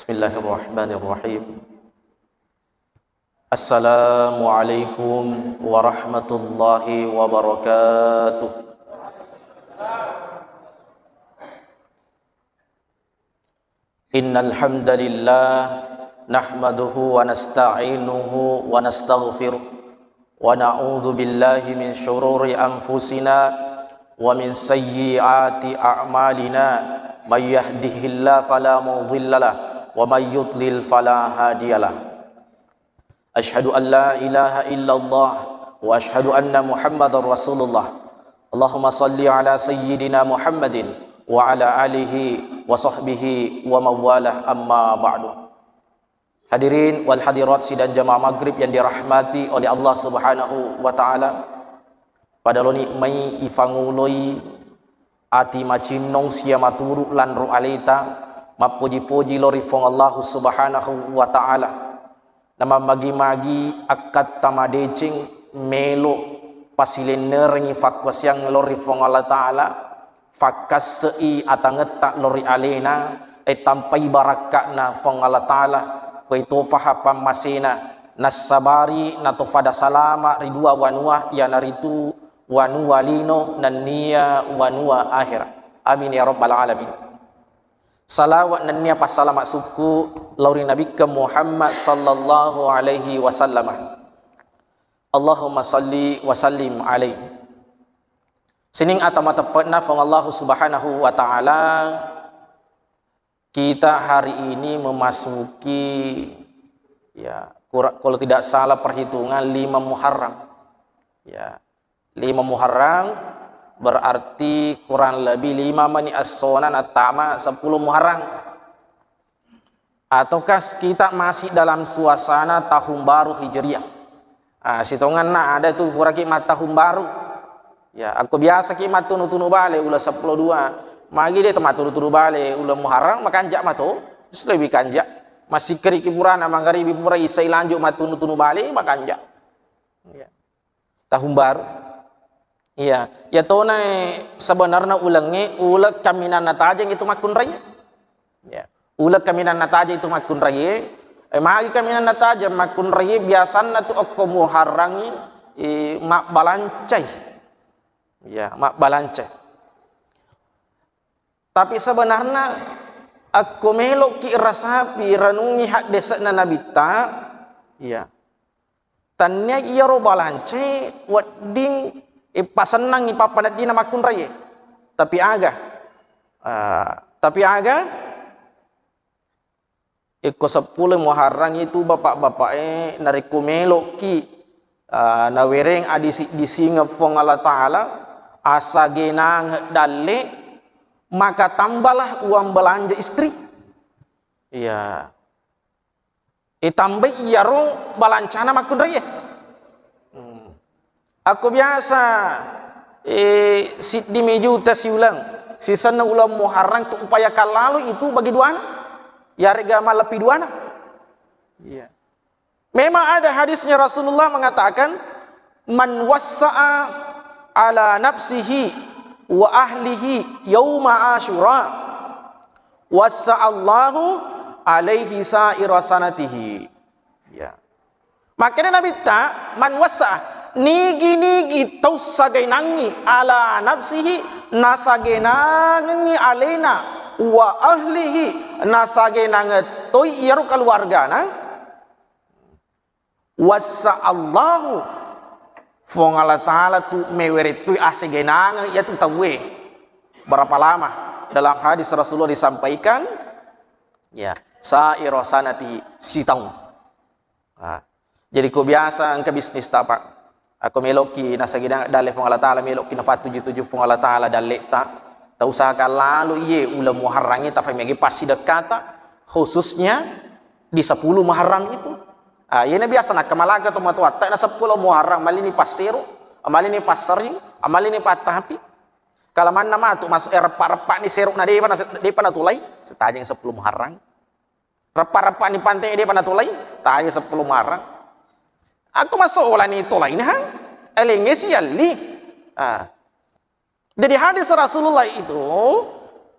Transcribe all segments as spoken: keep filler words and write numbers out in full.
Bismillahirrahmanirrahim. Assalamualaikum warahmatullahi wabarakatuh. Innal hamdalillah, nahmaduhu wa nasta'inuhu wa nastaghfiruh, wa na'udzu billahi min syururi anfusina wa min sayyiati a'malina. May yahdihillahu fala mudhillalah, wa may yudlil fala hadiyalah. Asyhadu an la ilaha illallah wa asyhadu anna Muhammadar Rasulullah. Allahumma salli ala sayyidina Muhammadin wa ala alihi wa sahbihi wa mawalah, amma ba'du. Hadirin wal hadirat sidang jamaah maghrib yang dirahmati oleh Allah Subhanahu wa Ta'ala, pada loni mai ifanguloi ati macinnong sia maturu lanro aleta, mappoji-poji lao ri Puang Allahu Subhanahu wa Ta'ala. Namammagi-magi akkatta madeceng melo pasilennerengi fakkuasiang lao ri Puang Allah Ta'ala, fakkasse'i atangetta lao ri alena, e tampai barakka'na Puang Allah Ta'ala, koe tofaha pammasena, nassabari natofada salama ri dua wanua, iyanaritu wanua lino nennia wanua ahera. Amin ya rabbal alamin. Salawat nennia passalama sukku lao ri Nabikka Muhammad sallallahu alaihi wasallam. Allahumma salli wa sallim alaihi. Sining ata mateppe'na Puang Allahu Subhanahu wa Ta'ala, kita hari ini memasuki, ya, kura-, kalau tidak salah perhitungan, lima Muharram. Ya, lima Muharram berarti kurang lebih lima mani essona nattama sepuluh Muharram. Ataukah kita masih dalam suasana tahun baru Hijriah? Ah, sitongenna ada tu puraki mattahun baru. Ya, akko biasaki mattunu-tunu bale uleng seppulo dua. Magi de to mattunu-tunu bale uleng Muharram, makanja mato, terus lebih kanja. Massikkeriki purana mangaribi pura isai lanjut mattunu-tunu bale, makanja. Ya. Tahun baru. Iya, iya tona, eh, sebenarna ulengnge, uleng kaminanna tajeng itu makkunrai. Ya. Uleng kaminanna tajeng itu makkunrai. Eh, magi kaminanna tajeng makkunrai, biasanna tu okko Muharrangi, eh, mabbalancai. Ya, mabbalancai. Tapi sebenarna akko meloki rasapi renungi haddese'na Nabitta, ya. Tannia iyaro balancae wedding ipasennangi pappaneddina makkunraie. Tapi aga? Ah, tapi aga? Ikko seppulo Muharram itu, bapak-bapak e, narekko meloki, ah, nawereng adisi-disingeng Puang Allah Ta'ala, asagenang dalle, maka tambalah uang belanja istri. Iya. Itambai iyaro balancana makkunraie. Hmm. Akko biasa, eh, siddi mi juta siuleng, sisenna uleng Muharram tu upaya kallalo itu bagi duana. Yarega mallepi duana. Iya. Memang ada hadisnya Rasulullah mengatakan, "Man wassa'a ala nafsihi wa ahlihi yauma Asyura, wassa'allahu alaihi sa'ira sanatihi." Ya. Makanya Nabitta, "Man wassa'a," nigi-nigi tau sagainangi, "ala nafsihi," nasagenangengi alena, "wa ahlihi," nasagenangeng toi iyaro keluargana, "Wassa'allahu," Puang Allah Ta'ala tu mewerettui asegenangeng iyatu tauwe. Berapa lama? Dalam hadis Rasulullah disampaikan, ya, sa'ira sanati, sitaung. Ah. Jadi ko biasa engka bisnis ta, Pak. Ako meloki nasagenang dalle Puang Allah Ta'ala, meloki napattuju-tuju Puang Allah Ta'ala dalleta. Tausahakan lalu iye uleng Muharrangnge tafai magi passidekkata, khususnya di sepuluh Muharram itu. Ah, iyena biasa nakkamalaga tomatoatta na seppulo Muharram, mallini passero, mallini passering, mallini pattapi. Kala manna matu masuk, eh, reppa-reppa ni sero na depa na, depa natulai, setajeng seppulo Muharram. Reppa-reppa ni pante depa natulai, tajeng seppulo Muharram. Aku masuk ola ni tolai ni ha? Elenge sialli. Ah. Jadi hadis Rasulullah itu,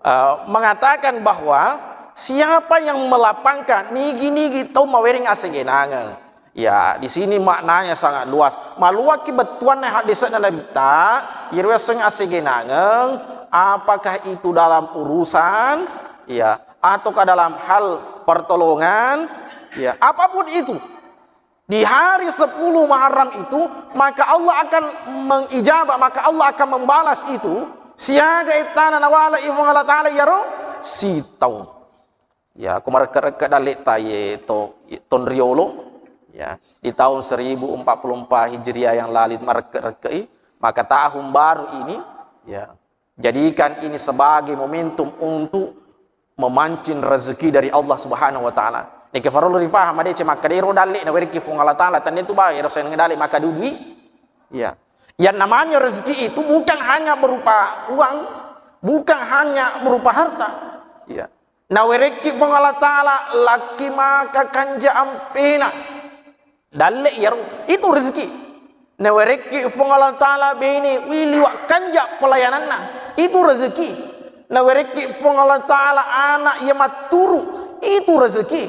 eh, mengatakan bahwa Siapa yang melapangkan, nigi-nigi tau mawereng asegenangeng. Ya, di sini maknanya sangat luas. Maluakki bettuanna haddese'na Nabitta, iyaro yaseng asegenangeng, apakah itu dalam urusan, ya, ataukah dalam hal pertolongan, ya, apapun itu. Di hari sepuluh Muharram itu, maka Allah akan mengijabah, maka Allah akan membalas itu. Siaga ettana nawala i Puang Allah Ta'ala iyaro sitaung. Ya, ko marekke-rekke dalle'ta ye to, tonriolo, ya, di tahun seribu empat puluh empat Hijriah yang lalu marekke-rekke i, maka tahun baru ini, ya, jadikan ini sebagai momentum untuk memancing rezeki dari Allah Subhanahu wa Ta'ala. Neke farollu rifaham, madeceng makkeda ero dalle nawerekki Puang Allah Ta'ala, tennitu bae ero seneng dalle maka dui. Ya. Yang namanya rezeki itu bukan hanya berupa uang, bukan hanya berupa harta. Ya. Nawerekki Puang Allah Ta'ala lakki maka kanja ampena. Dalle iyaro, itu rezeki. Nawerekki Puang Allah Ta'ala bene, wi liwa kanja pelayananna, itu rezeki. Nawerekki Puang Allah Ta'ala anak iya matturu, itu rezeki.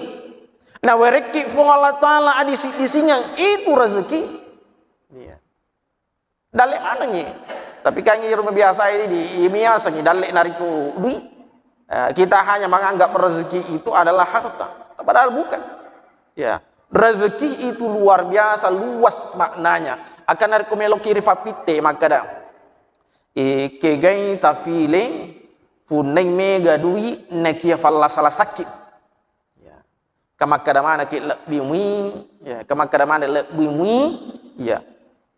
Nawerekki Puang Allah Ta'ala adisi-disingeng, itu rezeki. Iya. Dalle manengngi. Tapi kan iyaro biasa ini di, iya miasengngi dalle narekko dui. Eh, kita hanya menganggap rezeki itu adalah harta. Padahal bukan. Ya, rezeki itu luar biasa luas maknanya. Akan narekko meloki rifappitte makkeda, eh, kegai tafile punnai mega dui nakia fallasa-lasakki. Ya. Kamakkeda manekki lebbi mui, ya, kamakkeda maneng lebbi mui, ya,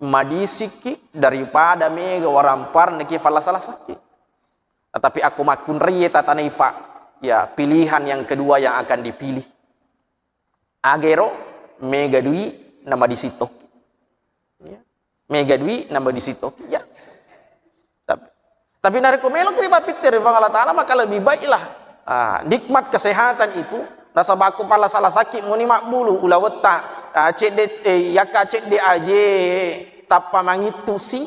madisikki daripada mega warampara nakia fallasa-lasakki. Tetapi akko makkunraie tatanaifa, ya, pilihan yang kedua yang akan dipilih. Agero mega dui na madisitto. Ya. Mega dui nambah di situ. Ya. Tapi, tapi narekko meloki ripappitte ri Puang Allah Ta'ala, maka lebih baiklah, ah, nikmat kesehatan itu, nasaba ko pala salah sakit muni mabbulu ulawetta, ah, cedde, eh, yakka cedde aje tappa mangittusi,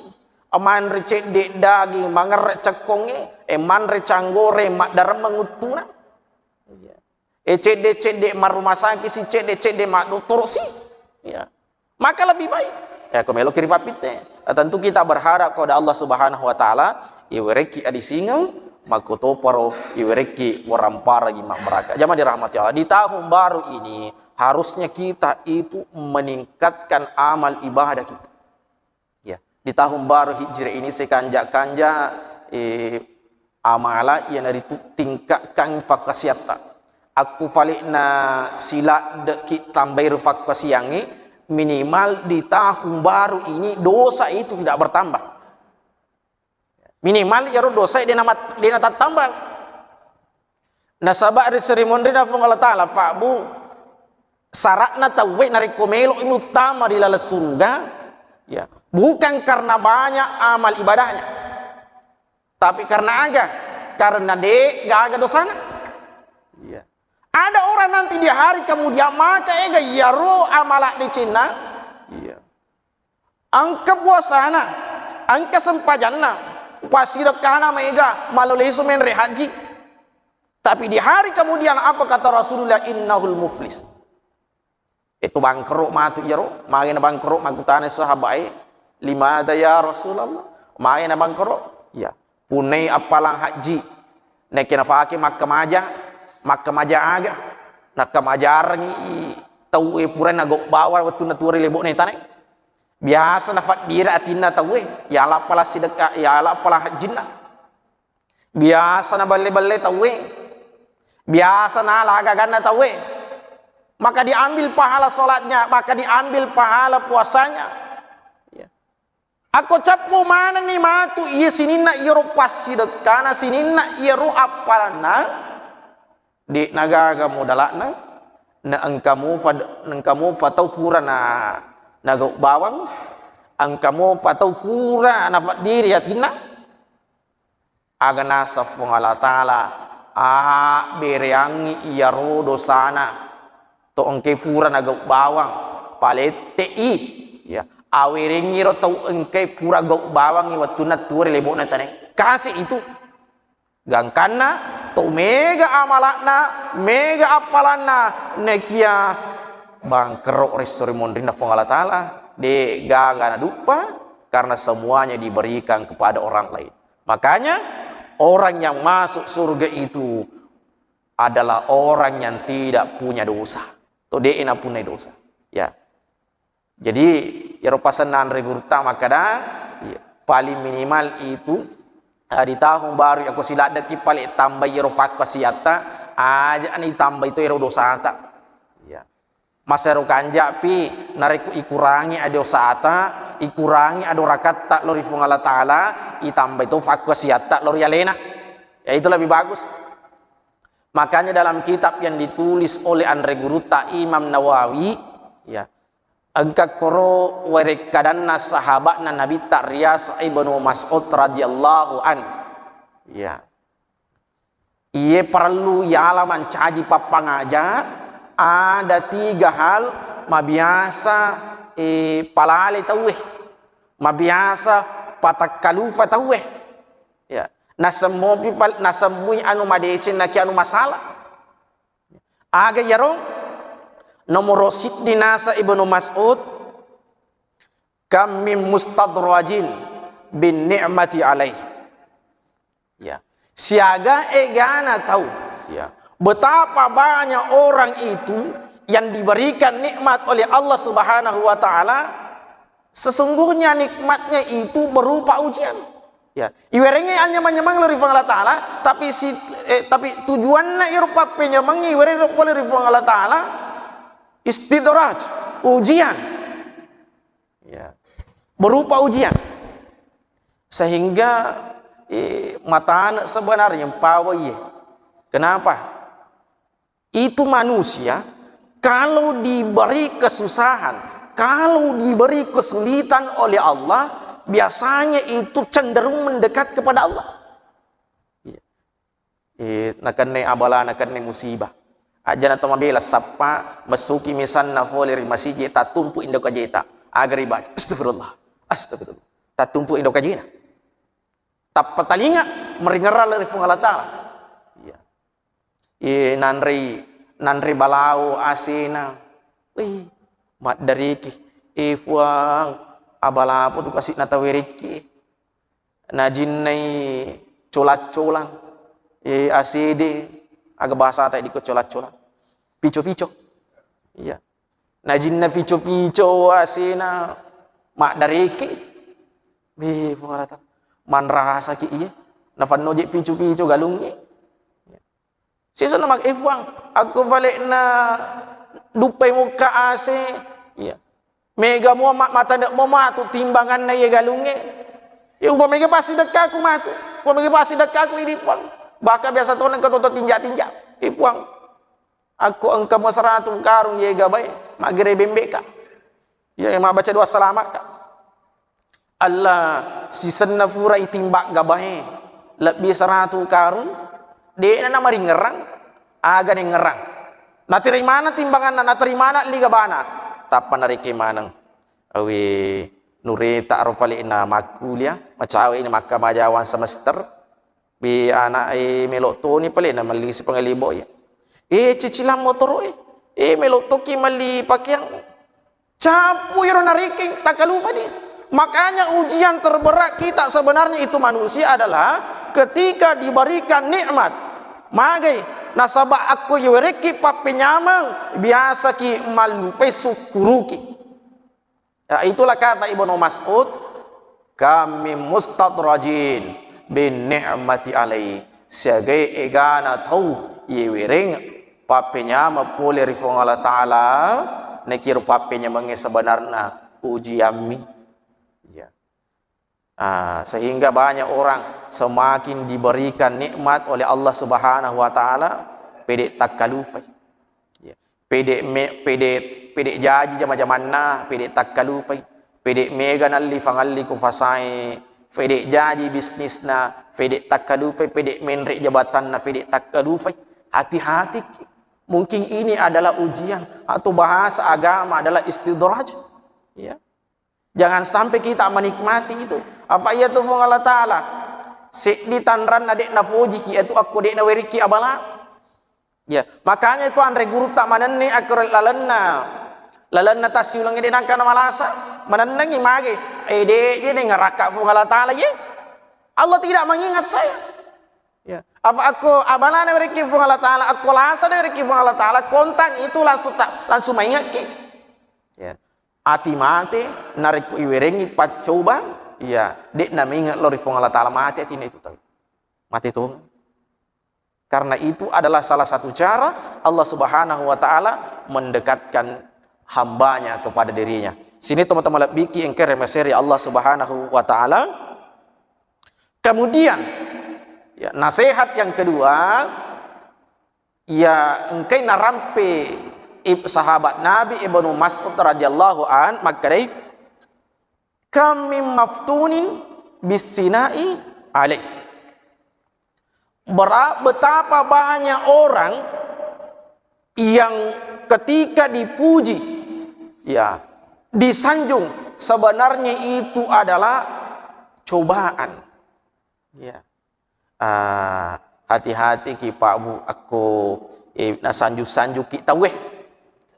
manre cedde daging, mangerre cekkongnge, eh, manre canggore, maddaremmeng uttuna. Iya. Eh, cedde-cedde marrumah sakit si, cedde-cedde maddottoro si. Ya. Maka lebih baik. Ya, ko meloki ripappitte. Eh, tentu kita berharap kepada Allah Subhanahu wa Ta'ala, iwerekki adisingeng, makkotoparo iwerekki waramparagi mabbaraka. Jamaah dirahmati Allah. Di tahun baru ini, harusnya kita itu meningkatkan amal ibadah kita. Ya, di tahun baru Hijriah ini sekanja-kanja, eh, amala iyanaritu tingkatkan fakkasiatta. Akku falekna siladde'ki tambai ri fakkasiangnge, minimal di tahun baru ini dosa itu tidak bertambah. Minimal iyaro dosa dena mat-, dena tattambah. Nasaba ri seri monrina Puang Allah Ta'ala, Pak Bu, sara'na tauwe narekko melo'i muttama ri laleng suruga, ya, bukan karena banyak amal ibadahnya, tapi karena aga? Karena de gaga dosana. Ya. Ada orang nanti di hari kemudian maka ega iyaro amala decenna. Ya. Engka puasana, engka sempajanna, passidekkana maega, malo lesu menre haji. Tapi di hari kemudian apa kata Rasulullah? "Innahul muflis." Itu bangkrut matu iyaro, magi na bangkrut, makkutana sahabae, "Limada ya Rasulullah?" Magi na bangkrut? Ya. Punnai appalang hajji, nakke nafake makkamaja, makkamaja aga? Nakkamajarengngi tauwe pura nagau bawang wettunna tuwo ri lebo'na tanae. Biasa nafaddiri atinna tauwe, yala pala sidekka, yala pala hajjinna. Biasa naballe-balle tauwe. Biasa nala aga-aganna tauwe. Maka diambil pahala sholatnya, maka diambil pahala puasanya. Ya. Akko cappu manenni matu iya sininna iyaro passidekkana, sininna iyaro appalanna, de'na gaga modala'na, na engka mufa, engka mufa tau pura na, nagau bawang, engka mufa tau pura nafaddiri atinna. Aga naseng Puang Allah Ta'ala, abbereangngi iyaro dosana to engkae pura nagau bawang, palette'i, ya, awerengngi ro tau engkae pura gau bawangngi wettunna tuwo ri lebo'na tanae. Kasih itu. Gangkanna To mega amalakna, mega appalanna, nekia bangkero resso ri monrinna Puang Allah Ta'ala, de gaga naduppa, karena semuanya diberikan kepada orang lain. Makanya orang yang masuk surga itu adalah orang yang tidak punya dosa. To de napunnai dosa. Ya. Jadi, iyaro pasenna anre gurutta makkeda, iya, paling minimal itu, eh, di tahun baru, iya, ko siladdeki pale tambai iyaro pakkasiatta, aja ni tambai to iyaro dosata. Iya. Masero kanjapi, narekko ikurangi ado dosata, ikurangi ado dorakatta lao ri Puang Allah Ta'ala, itambai to pakkasiatta lao ri alena. Ya, itu lebih bagus. Makanya dalam kitab yang ditulis oleh anre gurutta Imam Nawawi, ya, engka koro werekkadanna sahabatna Nabitta riaseng Ibnu Mas'ud radhiyallahu an. Ya. Iye parellu yala mancaji pappangaja, ada tiga hal mabiasa, eh, palale tauwe, mabiasa patakkalupa tauwe. Ya. Nasemmopi pal-, nasemmui anu madeceng naki anu masalah. Aga iyaro? Nomoro siddi nasa Ibnu Mas'ud, "Kam min mustadrajin bin ni'mati alaih." Ya. Siaga egana tau. Ya. Betapa banyak orang itu yang diberikan nikmat oleh Allah Subhanahu wa Ta'ala, sesungguhnya nikmatnya itu berupa ujian. Ya, iwerengnge anyameng-nyameng lao ri Puang Allah Ta'ala, tapi si, eh, tapi tujuanna iyaro pappenyamengnge iwereng lao pole ri Puang Allah Ta'ala istidraj, ujian. Ya. Berupa ujian. Sehingga, eh, matane sebenarnya mpawai. Kenapa? Itu manusia kalau diberi kesusahan, kalau diberi kesulitan oleh Allah, biasanya itu cenderung mendekat kepada Allah. Iya. Eh, nakenne abala, nakenne musibah. Ajana to mabela sappa, messuki misalna fole ri masigi, tattumpu indo kajeta. Aga ribaca, "Astagfirullah, astagfirullah." Tattumpu indo kajena. Tappa talinga, meringerang ri Puang Allah Ta'ala. Iya. Eh, nanrei, nanrei balao asena. Wih, maddariki. Eh, Puang, abalapo tu kasi natawerikki. Najinnai colang-colang. Eh, asede, aga bahasa ta diko colang-colang. Pico-pico. Iya. Najinna pico-pico asena maddareke. Wih, Puang Allah Ta'ala. Manrasaki iye. Nafannoje pico-pico galungnge. Sisa nama, "Eh, Puang, akko falekna duppai mukka ase." Iya. Mega mua ma-, matane mua matu timbanganna iye galungnge. Ya, upa mega pasti dekkaku matu. Upa mega pasti dekkaku idi, Puang. Bahkan biasa tona engka toto tinja-tinja. Eh, Puang, akko engka mua seratu karung iye gabae, maggere bembeka. Iya, mabbaca doa selamat ka. Allah, sisenna pura itimbang gabae, lebbi seratu karung, de'na namaringerang, aga nengngerang. Naterimana timbanganna, naterimana li gabana. Tappa nareke maneng. Awe, nureta ro palekna makkuliah, macawe ini makkamajawang semester. Be, anak e melo toni pale na melli sipengalibo e. Eh, cicilan motoro e. Eh, melo toki melli pakeang. Cappu iro narekeng, takkalupani. Makanya ujian terberat kita sebenarnya itu manusia adalah ketika diberikan nikmat. Magai, nasaba akko iwerekki pappenyameng, biasaki mallupai sukkuruki. Ya, itulah kata Ibnu Mas'ud, "Kam min mustadrajin bin ni'mati alai." Siagai egana tau iwerengnge pappenyameng pole ri Puang Allah Ta'ala, nakiro pappenyamengnge sebenarna ujiammi. Ya. Ah, sehingga banyak orang semakin diberikan nikmat oleh Allah Subhanahu wa Ta'ala, pede takkalupai. Ya. Pede me-, pede, pede jaji jama-jamanna, pede takkalupai. Pede mega nalli fangalli ku fasae, pede jaji bisnisna, pede takkalupai, pede menre jabatanna, pede takkalupai. Hati-hati. Mungkin ini adalah ujian, atau bahasa agama adalah istidraj. Ya. Jangan sampai kita menikmati itu. Apa iya tu Puang Allah Ta'ala? Seddi tanranna de' napojiki, itu akko de' nawerikki abala. Ya, makanya itu anre gurutta manenne akko lalenna, lalenna tassiulengnge de' nangka namalasa, manennengi mage, eh, de' je dengarakka Puang Allah Taala ye. Allah tidak mengingat saya. Ya. Apa akko abala nawerikki Puang Allah Taala, akko lasa nawerikki Puang Allah Taala, kontang itu langsung ta-, langsung maingatki. Ya. Ati mate, narekko iwerengngi paccoba, ya, de' namenga lao ri Puang Allah Taala, mate atinna itu tau. Mate tongeng. Karena itu adalah salah satu cara Allah Subhanahu wa Ta'ala mendekatkan hambanya kepada dirinya. Sini teman-teman lebbiki engka remeseri Allah Subhanahu wa Ta'ala. Kemudian, ya, nasihat yang kedua, ya, engkai narampe ib-, sahabat Nabi Ibnu Mas'ud radhiyallahu an, makkedai, "Kam min maftunin bisina'i alaih." Bera-, betapa banyak orang yang ketika dipuji, ya, disanjung, sebenarnya itu adalah cobaan. Ya. Ah, hati-hati ki, Pak, Bu, akko, eh, nasanju-sanju ki tauwe.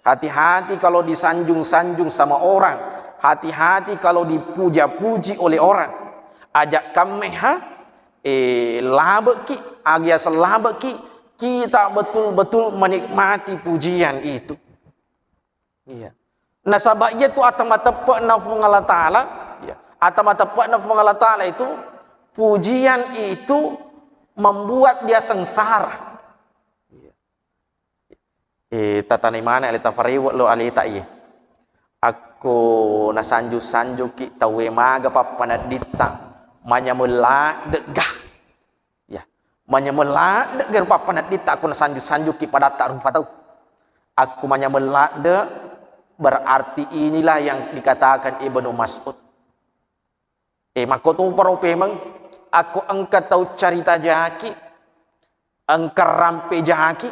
Hati-hati kalau disanjung-sanjung sama orang. Hati-hati kalau dipuja-puji oleh orang. Aja' kammeha, eh, labe'ki, agiaseng labe'ki, kita betul-betul menikmati pujian itu. Iya. Nasaba' iyatu ata mateppe'na Puang Allah Taala, iya, ata mateppe'na Puang Allah Taala itu, pujian itu membuat dia sengsara. Iya. Eh, tatanai maneng ale tafarewe' lo aleta iye. Akko nasanju-sanjuki tauwe maga pappanedditta, manyameng ladde' ga. Ya, manyameng ladde' ga rupa panedditta akko nasanju-sanjuki padatta rufa tau. Akko manyameng ladde', berarti inilah yang dikatakan Ibnu Mas'ud. Eh, makko tu paro pemeng, akko engka tau carita jaki, engka rampe jaki,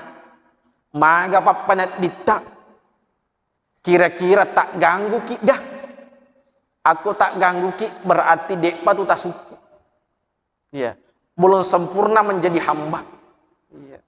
maga pappanedditta, kira-kira taggangguki ga? Akko taggangguki, berarti de'pa tu tasukku. Iya. Belum sempurna menjadi hamba. Iya.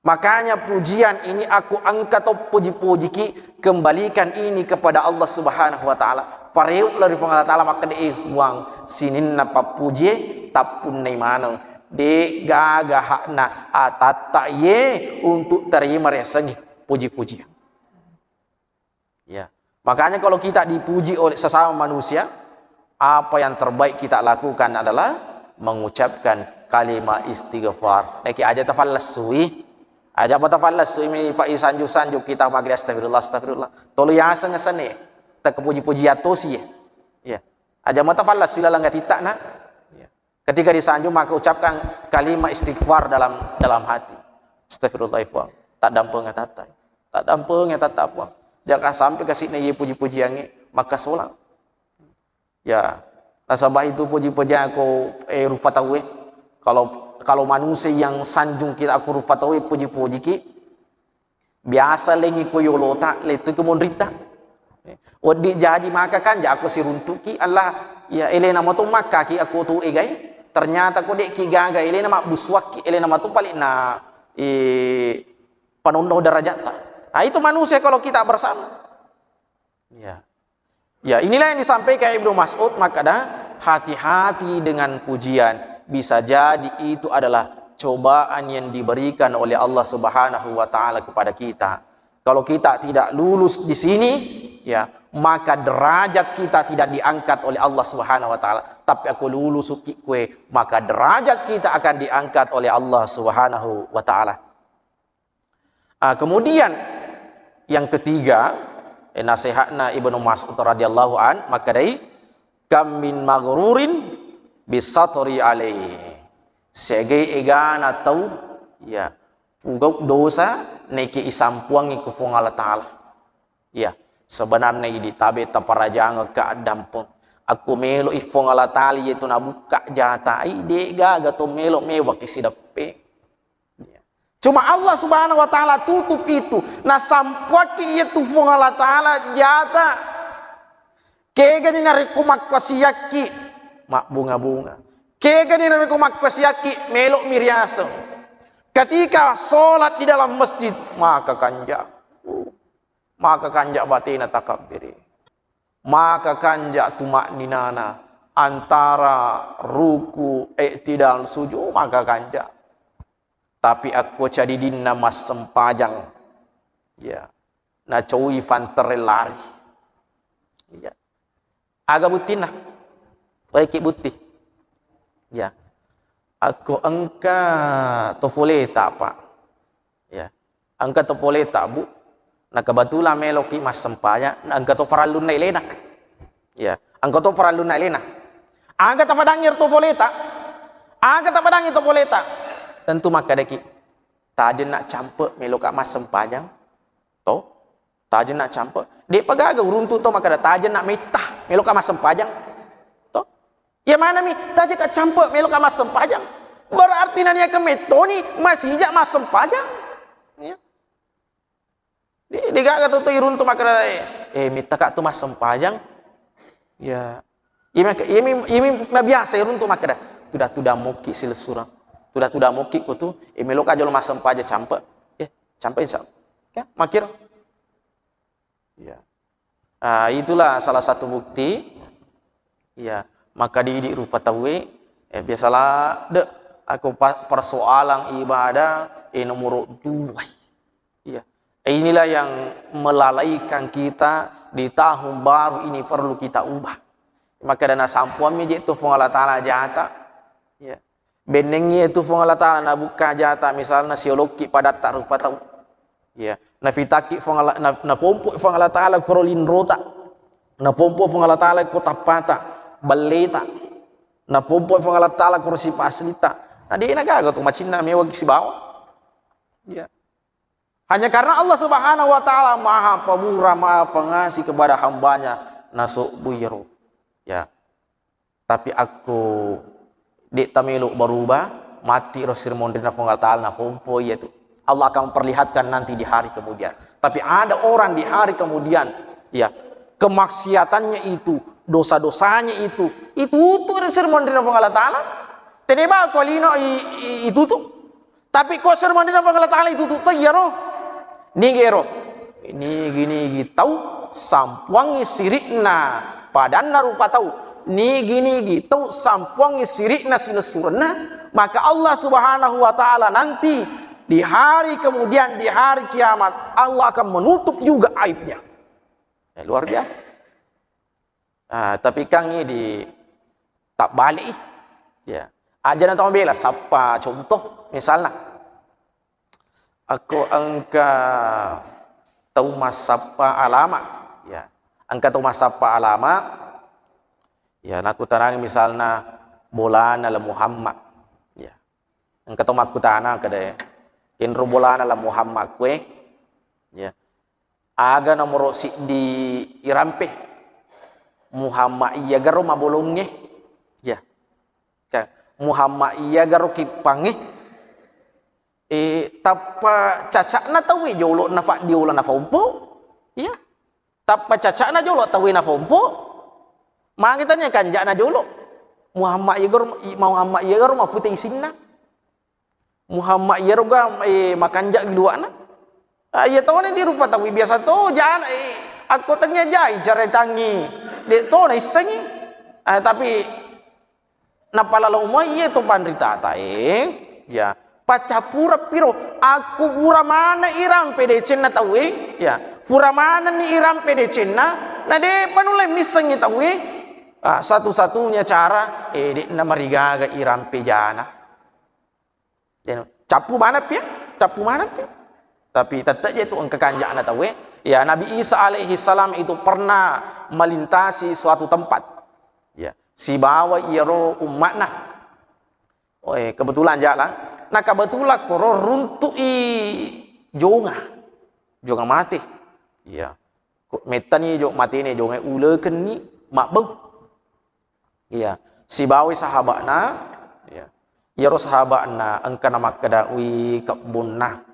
Makanya pujian ini aku engka to puji-pujiki, kembalikan ini kepada Allah Subhanahu wa Ta'ala. Pareu' lao ri Puang Allah Ta'ala, makkeda, "Eh, Puang, sininna pappujie tappunnai maneng. De' gaga hakna atatta ye untuk terima riasengngi puji-pujian." Ya. Makanya kalau kita dipuji oleh sesama manusia, apa yang terbaik kita lakukan adalah mengucapkan kalimat istighfar. Naki aja tafallessui, aja apa tafallessui mi pa isanju-sanju kita magri astagfirullah, astagfirullah. Tolu yaseng sene, takapuji-puji atosi ya. Ya. Aja mata fallessui laleng atitta na. Ya. Ketika disanjung, maka ucapkan kalimat istighfar dalam, dalam hati. Astagfirullah, Puang. Tak dampeng atatta. Tak dampeng atatta, Puang. Jangan sampai kasih na ye puji-pujiangnge, maka solang. Ya. Nasaba itu puji-pujian ko, eh, rupa tauwe. Kalau, kalau manusia yang sanjung kita aku rupa tauwe puji-puji ki, biasa lengi ko yolota, lettu ko monritta. Weddi jaji maka kan jako siruntuki Allah, ya elena mato makkaki aku tu egai. Ternyata ko de'ki gaga elena mabbusuakki, elena mato paling na, eh, panonno darajatta. Nah, itu manusia kalau kita bersama. Ya. Ya, inilah yang disampaikan Ibnu Mas'ud, makkeda, "Hati-hati dengan pujian. Bisa jadi itu adalah cobaan yang diberikan oleh Allah Subhanahu wa Ta'ala kepada kita. Kalau kita tidak lulus di sini, ya, maka derajat kita tidak diangkat oleh Allah Subhanahu wa Ta'ala. Tapi aku lulus uki kue, maka derajat kita akan diangkat oleh Allah Subhanahu wa Ta'ala." Ah, kemudian yang ketiga, eh, nasihatna Ibnu Mas'ud radhiyallahu an, makkedai, "Kam min maghrurin bisatri alaihi." Segai egana tau, ya, pugau dosa, neke isampuangi ku Puang Allah Ta'ala. Ya, sebenarnya idi tabe taparajangekka addampeng. Aku melo i Puang Allah Ta'ala yetu nabukka jata, ai de gaga to melo mewaki sideppe. Cuma Allah Subhanahu wa Ta'ala tutup itu. Nasampuakki iyatu Puang Allah Ta'ala jata. Kegani narekko makkasiakki, mabbunga-bunga. Kegani narekko makkasiakki, melo'mi riaseng. Ketika sholat di dalam masjid, maka kanja. Maka kanja batena takabbiri. Maka kanja tuma'ninana antara ruku, i'tidal, sujud, maka kanja. Tapi akko cadidinna massempajang, ya, nacowi fanterre lari. Ya. Aga buttinna? Waiki butti. Ya. Akko engka to foleta, Pak. Ya. Engka to foleta, Bu. Na kebetulan meloki massempajang, na engka to parellunna elena. Ya. Engka to parellunna elena. Aga tafadangngi to foleta? Aga tafadangngi to foleta? Tentu makkedaki, "Tajenna campe meloka massempajang." To? Tajenna campe. De'pa gaga uruntu to makkeda, "Tajenna metta meloka massempajang." To? Iya manami, "Tajeka campe meloka massempajang." Berarti naniaga mettoni masija massempajang. Ya. De, de gaga to, to iruntu makkeda, "Eh, eh, mettaka tu massempajang." Ya. Iyami, iyami, iyami mabiasa iruntu makkeda, "Tuda-tuda mokki silessureng. Tuda-tuda mokki ko tu, eh, meloka jolo massempajang campe." Ya, campe insya Allah. Ya, makkiro. Ya. Ah, itulah salah satu bukti. Ya, maka didik rupa tauwe, eh, biasalah de, aku pa-, persoalan ibadah, eh, nomor dua. Ya. Eh, inilah yang melalaikan kita di tahun baru ini, perlu kita ubah. Maka dana sampuammi je tu Puang Allah Ta'ala jata. Ya. Bennengngi tu Puang Allah Ta'ala nabukka jata, misalna siolokki padatta rupa tau. Ya, nafitakki Puang Allah, na, napompo Puang Allah Ta'ala koro linrota. Napompo Puang Allah Ta'ala ko tappata, balleta. Napompo Puang Allah Ta'ala koro sipaslita. Na de'na gaga tu macinna mewaki sibawa. Ya. Hanya karena Allah Subhanahu wa Ta'ala Maha Pemurah, Maha Pengasih kepada hambanya, nasobbu iyaro. Ya. Tapi akko de' tamelo berubah, mati ro sirmonrina Puang Allah Ta'ala, na pompo iya tu. Allah akan memperlihatkan nanti di hari kemudian. Tapi ada orang di hari kemudian, ya, kemaksiatannya itu, dosa-dosanya itu, itu tu ro sirmonrina Puang Allah Ta'ala. Tede ba ko lino i, i, itu tu. Tapi ko sirmonrina Puang Allah Ta'ala itu tu, to iyaro. Nigi ero. Nigi-nigi tau sampuangngi sirikna padanna rupa tau. Nigi-nigi tau sampuangngi sirikna silessurenna, maka Allah Subhanahu wa Ta'ala nanti di hari kemudian, di hari kiamat, Allah akan menutup juga aibnya. Ya, luar biasa. Ah, tapi kan ini di tabbalik. Ya. Aja na tau bela sappa contoh misalnya. Aku engka tau massappa alama. Ya. Engka tau massappa alama. Ya, nakutanangi misalnya bolana la Muhammad. Ya. Engka tau makkutana kada, "Enro bolana la Muhammad kue?" Ya. Aga nomoro siddi irampe? Muhammad iyagaro mabolongnge. Ya. Kan Muhammad iyagaro kippangnge. Eh, tappa cacakna tauwe jolo na faddiola na faumpo. Ya. Tappa cacakna jolo tauwe na faumpo. Magi tania kanjana jolo. Muhammad iyagaro, Muhammad iyagaro mafute isinna. Muhammad iyaro ga, eh, makanja wiluana. Ah, iya toni di rupa tau biasa to jana, eh, akko tania jai caritangi, de to naissengi. Ah, tapi napalalo moi iya to panritata, eh, ya, paccappura piro, akko pura maneng irampe decenna tau, eh, ya, pura manenni irampe decenna, na de panulle missengi tau, eh. Ah, satu-satunya cara, eh, de na marigaga irampe jana. Cappu manappi, cappu manappi. Tapi tetap je tu engka kanjana tauwe. Ya, Nabi Isa alaihi salam itu pernah melintasi suatu tempat. Ya, sibawa iyaro ummatna. Oh, eh, kebetulan jalan. Nah, kebetulan koro runtu'i jonga. Jonga mate. Ya. Ko mettani jo matene jonga ulekenni mabbau. Iya, sibawai sahaba'na, iya. Iyaro sahaba'na engkana makkeda, "Wi kebbonna,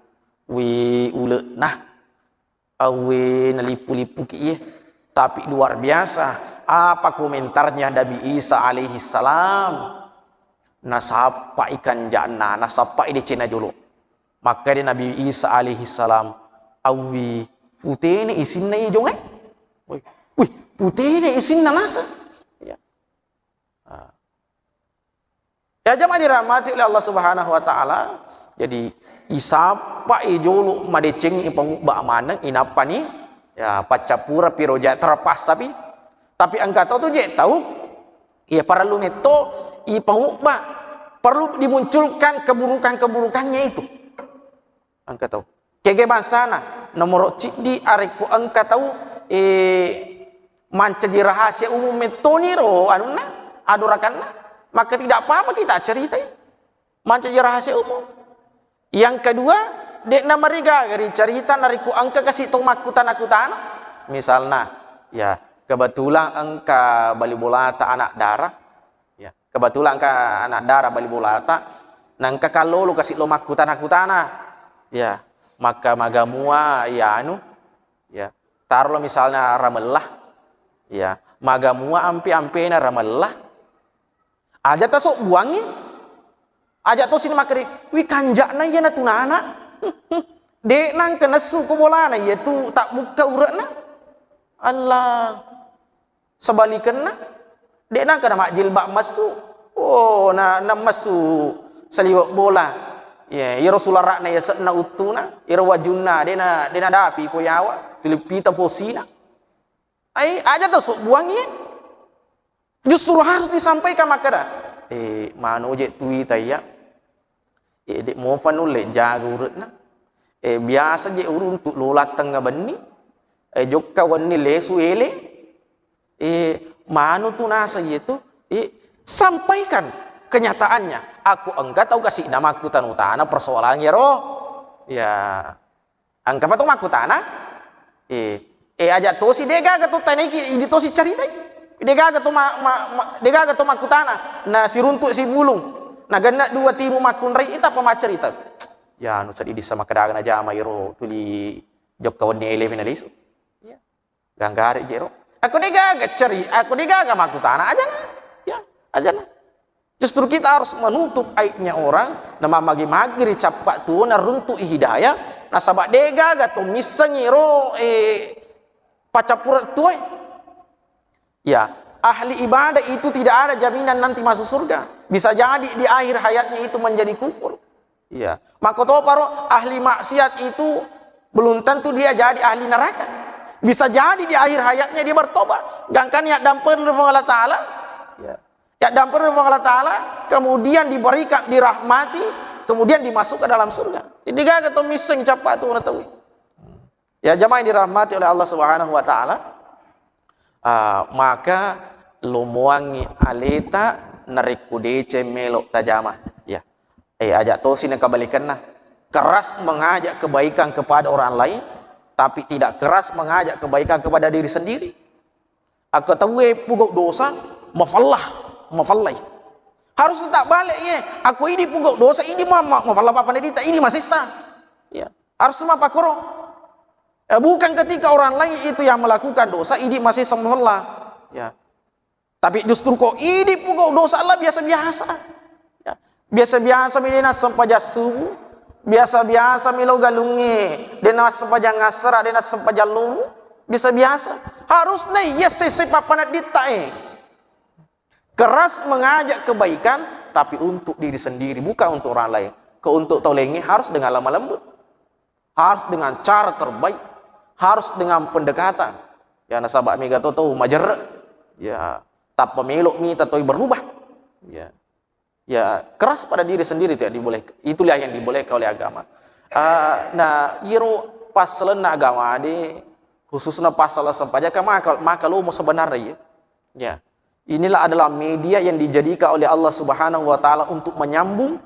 wi ule'na, awe nalippu-lippuki iye." Tapi luar biasa, apa komentarnya Nabi Isa alaihi salam? Nasappai kanja'na, nasappai decenna jolo. Makkeda Nabi Isa alaihi salam, "Awwi, putene isinna ijonge?" Wih, wih, putene isinna naseng. Ya. Ah. Ya, jamaah dirahmati oleh Allah Subhanahu wa Ta'ala. Jadi, isappai jolo madeceng, ipangubba maneng, inappani, ya, paccappura piro ja terpaksa pi. Tapi engka tau tu je tau, iya, parellu metto ipangubba, perlu dimunculkan keburukan-keburukannya itu. Engka tau. Kege bangsana, nomoro ciddi arekko engka tau, eh, mancaji rahasia umum mettoni ro anunna, adorakanna, maka tidak apa-apa kita ceritai. Mancaji rahasia umum. Yang kedua, de'na marigaga ricarita narekko engka kasi to makkutana-kutana. Misalna, ya, kebetulan engka bali bolata anak dara. Ya, kebetulan engka anak dara bali bolata, na engka kallolo kasi lo makkutana-kutana. Ya, maka magamua, ya, anu, ya, taro lo misalna ramella. Ya, magamua ampe-ampena ramella. Aja tasobbuangngi. Aja tosi makkeda, "Wi, kanja'na iyana tunana." De'na engka nessu ko bolana, iya tu tabbukka ure'na. Allah. Sebalikenna, de'na engka na majjilbab messu. Oh, na, na messu saliweng bola. Ya, iyaro sulara'na, yase'na uttuna, iyaro wajunna, de'na, de'na dapi ko yawa, tuli pita posina. Ai, aja tasobbuangngi. Justru harus disampaikan makkeda, "Eh, manu je tuita iya. Eh, de' mopa nulle jaga ure'na. Eh, biasa je uruntu lola tengnga benni. Eh, jokka wenni lesu ele. Eh, manu tu naseng iye tu." Eh, sampaikan kenyataannya. Akko engka tau kasi na makkutana-tana persoalan iyaro. Ya. Engkapa to makkutana? Eh, eh, aja tosi de' gaga to taneki, idi tosi caritai. De' gaga to ma-, ma-, ma-, de' gaga to makkutana. Na siruntu sibulung. Na genna dua timu makkunrai, tappa maccarita. Ya, anu seddi dissa makkeda aga najama iro tuli jokka wenni ele mena lisu. Iya. Ganggare jero. Aku de' gaga cari, aku de' gaga makkutana aja. Ya, aja. Justru kita harus menutup aibnya orang, na mamagi-magi ri cappa tuo, na runtu'i hidayah, nasaba de' gaga to missengi ro, eh, paccappureng tuoe. Ya, ahli ibadah itu tidak ada jaminan nanti masuk surga. Bisa jadi di akhir hayatnya itu menjadi kufur. Iya. Makkotoparo ahli maksiat itu belum tentu dia jadi ahli neraka. Bisa jadi di akhir hayatnya dia bertobat. Gangkan yaddampeng ri Puang Allah Ta'ala. Ya. Yaddampeng ri Puang Allah Ta'ala, kemudian diberikan, dirahmati, kemudian dimasukkan dalam surga. Jadi gaga to misseng cappa tu na tau. Ya, jamaah yang dirahmati oleh Allah Subhanahu wa Ta'ala. Ah, maka lomoangngi aleta narekko deceng melo tajama. Ya. Eh, aja tosi na kebalikanna. Keras mengajak kebaikan kepada orang lain, tapi tidak keras mengajak kebaikan kepada diri sendiri. Aku tauwe pugau dosa, mafallah, mafallai. Harus tak balik ye. Aku ini pugau dosa, ini ma-, ma-, mafallah apa nadita, ini masessa. Ya, harus mapakkoro. Eh, bukan ketika orang lain itu yang melakukan dosa, ini masessa mafallah. Ya. Tapi justru ko idi pugau dosa Allah biasa-biasa. Ya. Biasa-biasa mi de' nassempajang subuh, biasa-biasa mi lo galungnge, de' nassempajang assara, de' nassempajang loro, biasa-biasa. Harusnya iya sese pappanedditta e. Keras mengajak kebaikan, tapi untuk diri sendiri, bukan untuk orang lain. Ke untuk tau laingnge harus dengan lemah lembut. Harus dengan cara terbaik, harus dengan pendekatan. Ya, nasaba mega to tau majerre. Ya, tappa melo mita toi berubah. Ya. Ya, keras pada diri sendiri tidak dibolehkan. Itulah yang dibolehkan oleh agama. Ah, nah, iro passalenna agama de, khususnya pasal sempajang, maka, maka lomo sebenarnya, ya. Ya. Inilah adalah media yang dijadikan oleh Allah Subhanahu wa Ta'ala untuk menyambung,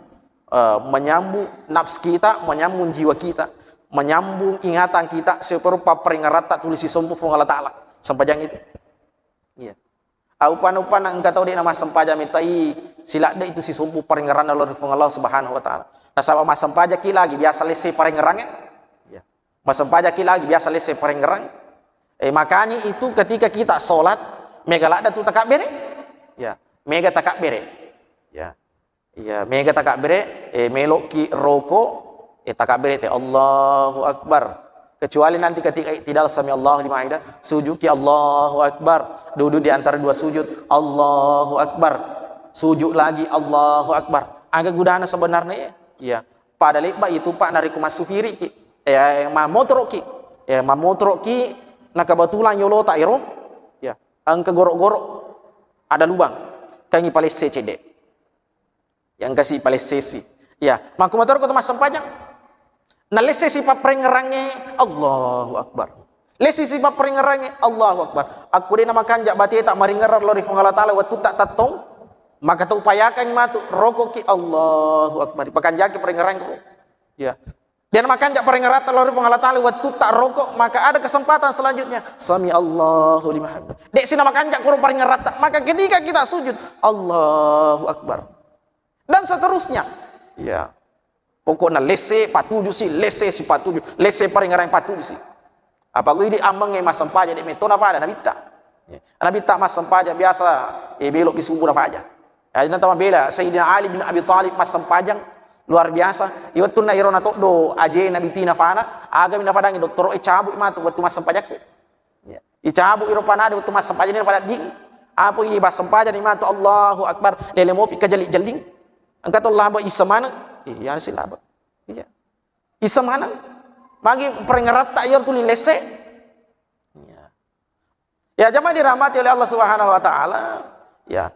eh, menyambung nafs kita, menyambung jiwa kita, menyambung ingatan kita, serupa peringaratta tulisi sompo Puang Allah Ta'ala. Sempajang itu. Iya. Upan-upan engka tau de' namassempajang metai, siladde itu sisompo peringaratta lao ri Puang Allah Subhanahu wa Ta'ala. Nasaba massempajang ki lagi, biasa lesse peringaratta. Iya. Massempajang ki lagi, biasa lesse peringaratta. Eh, makanya itu ketika kita sholat, mega ladda tu takabbere. Ya, mega takabbere. Ya. Iya, mega takabbere, eh, meloki roko, eh, takabbere te, Allahu Akbar. Kecuali nanti ketika i'tidal, sami Allahu liman hamidah, sujudki Allahu Akbar. Duduk di antara dua sujud, Allahu Akbar. Sujud lagi, Allahu Akbar. Aga gudana sebenarnya, ya? Iya. Pada lebba itu, Pak, narekko massufiriki. Eh, mammotoroki. Eh, mammotoroki, na kebetulan yolota ero, ya, engka goro-goro, ada lubang. Kan ipalesse cedde. Yang kasi palessesi. Ya, makkumatoro ko to massempajang. Nalessesi papparengngerangnge, Allahu Akbar. Lessesi papparengngerangnge, Allahu Akbar. Akko de namakanja bateta maringerang lao ri Puang Allah Taala wettu ta tettong, maka to upayakan matu, rokoki, Allahu Akbar. Pakanjaki parengngerang. Ya. De namakanja parengeratta lao ri Puang Allah Taala wettu ta roko, maka ada kesempatan selanjutnya. Sami Allahu liman hamidah. De si namakanja koro parengeratta, maka ketika kita sujud, Allahu Akbar. Dan seterusnya. Ya. Pokokna lesse patuju si, lesse si patuju, lesse parengerang patuju si. Apa ko idi ammengnge massempajang de metto napada nabitta. Ya. Nabitta massempajang biasa, eh, belo ki subuh nafaja. Ya, na tama bela Sayyidina Ali bin Abi Thalib massempajang luar biasa. Iwettunna iro natoddo aje Nabi tina fana, aga mi napadangi dottoro e, cabu matu wettu massempajakku. Ya. Icabu iro panade wettu massempajang ni pada ding. Apa ini massempajang ni matu, Allahu Akbar. Lele mopi kajelli-jelling. Engka to labo isa maneng. Iya si labo. Iya. Isa maneng. Magi perengeratta iya tuli lesse. Ya. Ya, jamaah dirahmati oleh Allah Subhanahu wa Ta'ala, ya,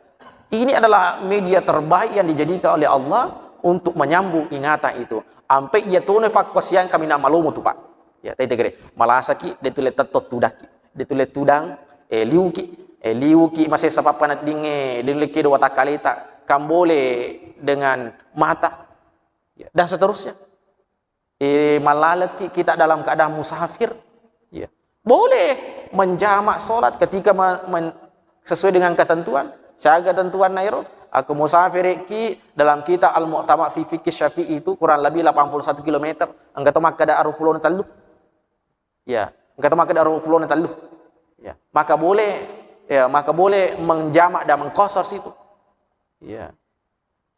ini adalah media terbaik yang dijadikan oleh Allah untuk menyambung ingatan itu. Ampe iya tone fakko siang kami namalomo tu, Pak. Ya, tadi tegere. Malasaki, de tule tetto tudaki. De tule tudang, eh, liuki. Eh, liuki masessa pappaneddingnge, de tule kedo watakkaleta. Kambole dengan mata. Ya, dan seterusnya. Eh, malaleki kita dalam keadaan musafir, ya, boleh menjamak sholat ketika me-, men-, sesuai dengan ketentuan. Siaga ketentuan nairo, aku musafir ki dalam kitab Al-Mu'tamad fi Fiqh Syafi'i itu kurang lebih delapan puluh satu kilometer. Engka to makkeda arufu lona tellu. Ya, engka to makkeda arufu lona tellu. Ya, maka boleh, ya, maka boleh menjamak dan mengqasar situ. Ya.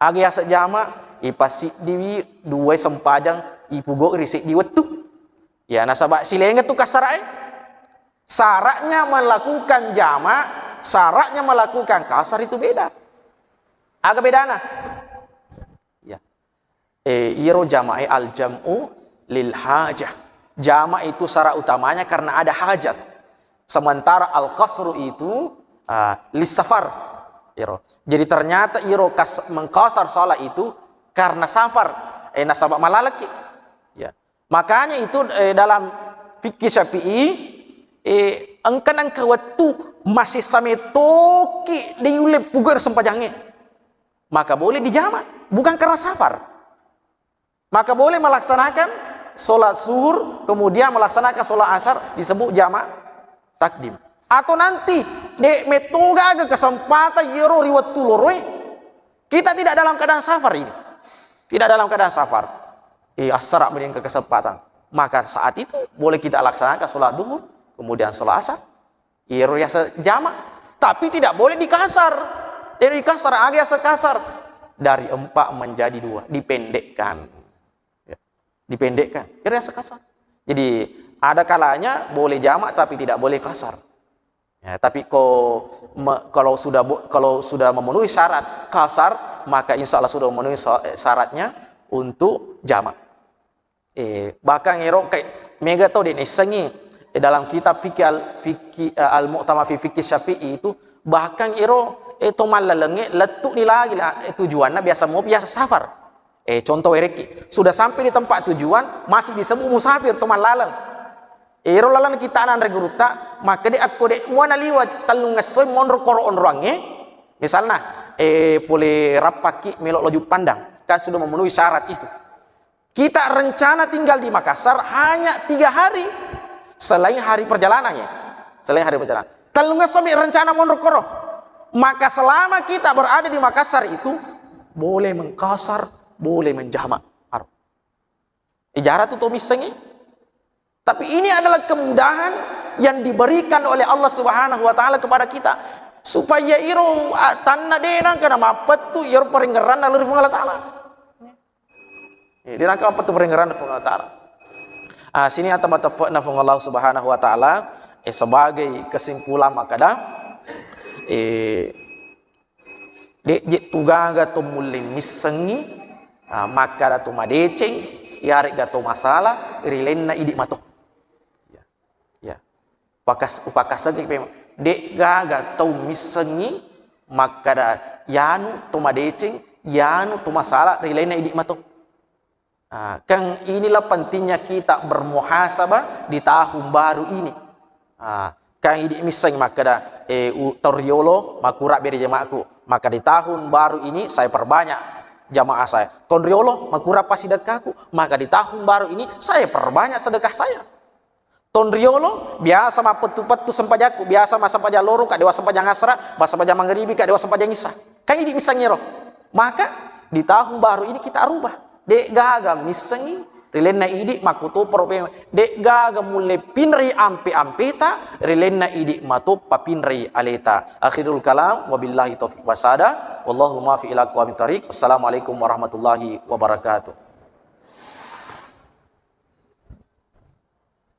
Aga yaseng jama, ipasiddiwi duwae sempajang ipugau ri seddi wettu. Ya, nasaba silaingeng tu kasarae. Syaratnya melakukan jama, syaratnya melakukan qasar itu beda. Aga bedana? Ya. Eh, iyaro jamae al-jam'u lil hajah. Jama itu syarat utamanya karena ada hajat. Sementara al-qasru itu, ah, lis safar. Iro. Jadi ternyata iro kas-, mengqasar salat itu karena safar. Eh, nasaba malaleki. Ya. Makanya itu, eh, dalam fikih Syafi'i, eh, engka nengka wettu masessa metoki de yulle pugau sempajangnge. Maka boleh dijama, bukan karena safar. Maka boleh melaksanakan sholat zuhur, kemudian melaksanakan sholat asar, disebut jama takdim. Atau nanti, de metto gaga kesempatan iyaro ri wettu loroe, kita tidak dalam keadaan safar ini. Tidak dalam keadaan safar. Eh, assara mending ke kesempatan. Maka saat itu boleh kita laksanakan sholat duhur, kemudian sholat asar. Iyaro riaseng jama. Tapi tidak boleh dikasar. Jadi kasar, aga yaseng kasar? Dari empat menjadi dua, dipendekkan. Ya. Dipendekkan. Iyaro riaseng kasar. Jadi ada kalanya boleh jama tapi tidak boleh kasar. Ya, tapi ko-, me-, kalau sudah bo-, kalau sudah memenuhi syarat kasar, maka insya Allah sudah memenuhi sa-, syaratnya untuk jama. Eh, bahkan ero kayak mega to de naissengi, eh, dalam kitab fikih al-, fikih, eh, Al-Mu'tamad fi Fiqih Syafi'i itu, bahkan ero, eh, to mallalengnge lettu ni lagi lah, eh, tujuanna biasa mau biasa safar. Eh, contoh werekki, sudah sampai di tempat tujuan, masih disebut musafir to mallaleng. Ero laleng kita nanre gurutta, maka de akko de muana liwa tellung esso monro koro onroangnge, misalna, eh, pole rappakki melo loju Pandang, kan sudah memenuhi syarat itu. Kita rencana tinggal di Makassar hanya tiga hari selain hari perjalanan, ya. Selain hari perjalanan. Tellung esso mi rencana monro koro. Maka selama kita berada di Makassar itu boleh mengqasar, boleh menjamak. Aro. Ijarah tu to missengi. Tapi ini adalah kemudahan yang diberikan oleh Allah Subhanahu wa Ta'ala kepada kita. Supaya iro, ah, tanna de' nangka namappettu iyaro parengngeranna lao ri Puang Allah Ta'ala. Eh, de' nangka mappettu parengngeranna Puang Allah Ta'ala. Ah, sini ata matefe'na Puang Allah Subhanahu wa Ta'ala, eh, sebagai kesimpulan makkeda, eh, de' je' tu gaga to mulle missengngi, ah, makkeda to madeceng, iyare'ga to masala, ri lainna idi' mato. Ya. Ya. Pakas-, upakasengki pe, de' gaga tau missengngi makkeda yanu to madeceng, yanu to masala ri lainna idi' mato. Ah, kan inilah pentingnya kita bermuhasabah di tahun baru ini. Ah, kan idi' misseng makkeda, eh, u-, taung riolo makurang bere jamaahku. Maka di tahun baru ini saya perbanyak jamaah saya. Taung riolo makurang pasidekahku. Maka di tahun baru ini saya perbanyak sedekah saya. Taung riolo, biasa mappettu-pettu sempajakku, biasa massempajang loro, ka dewa sempajang asra, massempajang mangribi, ka dewa sempajang isya. Kan idi' missengngi ro. Maka di tahun baru ini kita rubah. De' gaga missengngi, ri lainna idi' makkutoparo pe, de' gaga mulle pinrei ampe-ampeta, ri lainna idi' mato papinrei aleta. Akhirul kalam, wabillahi taufiq wasada, wallahu muwaffiq ila aqwamit thariq. Wassalamualaikum warahmatullahi wabarakatuh.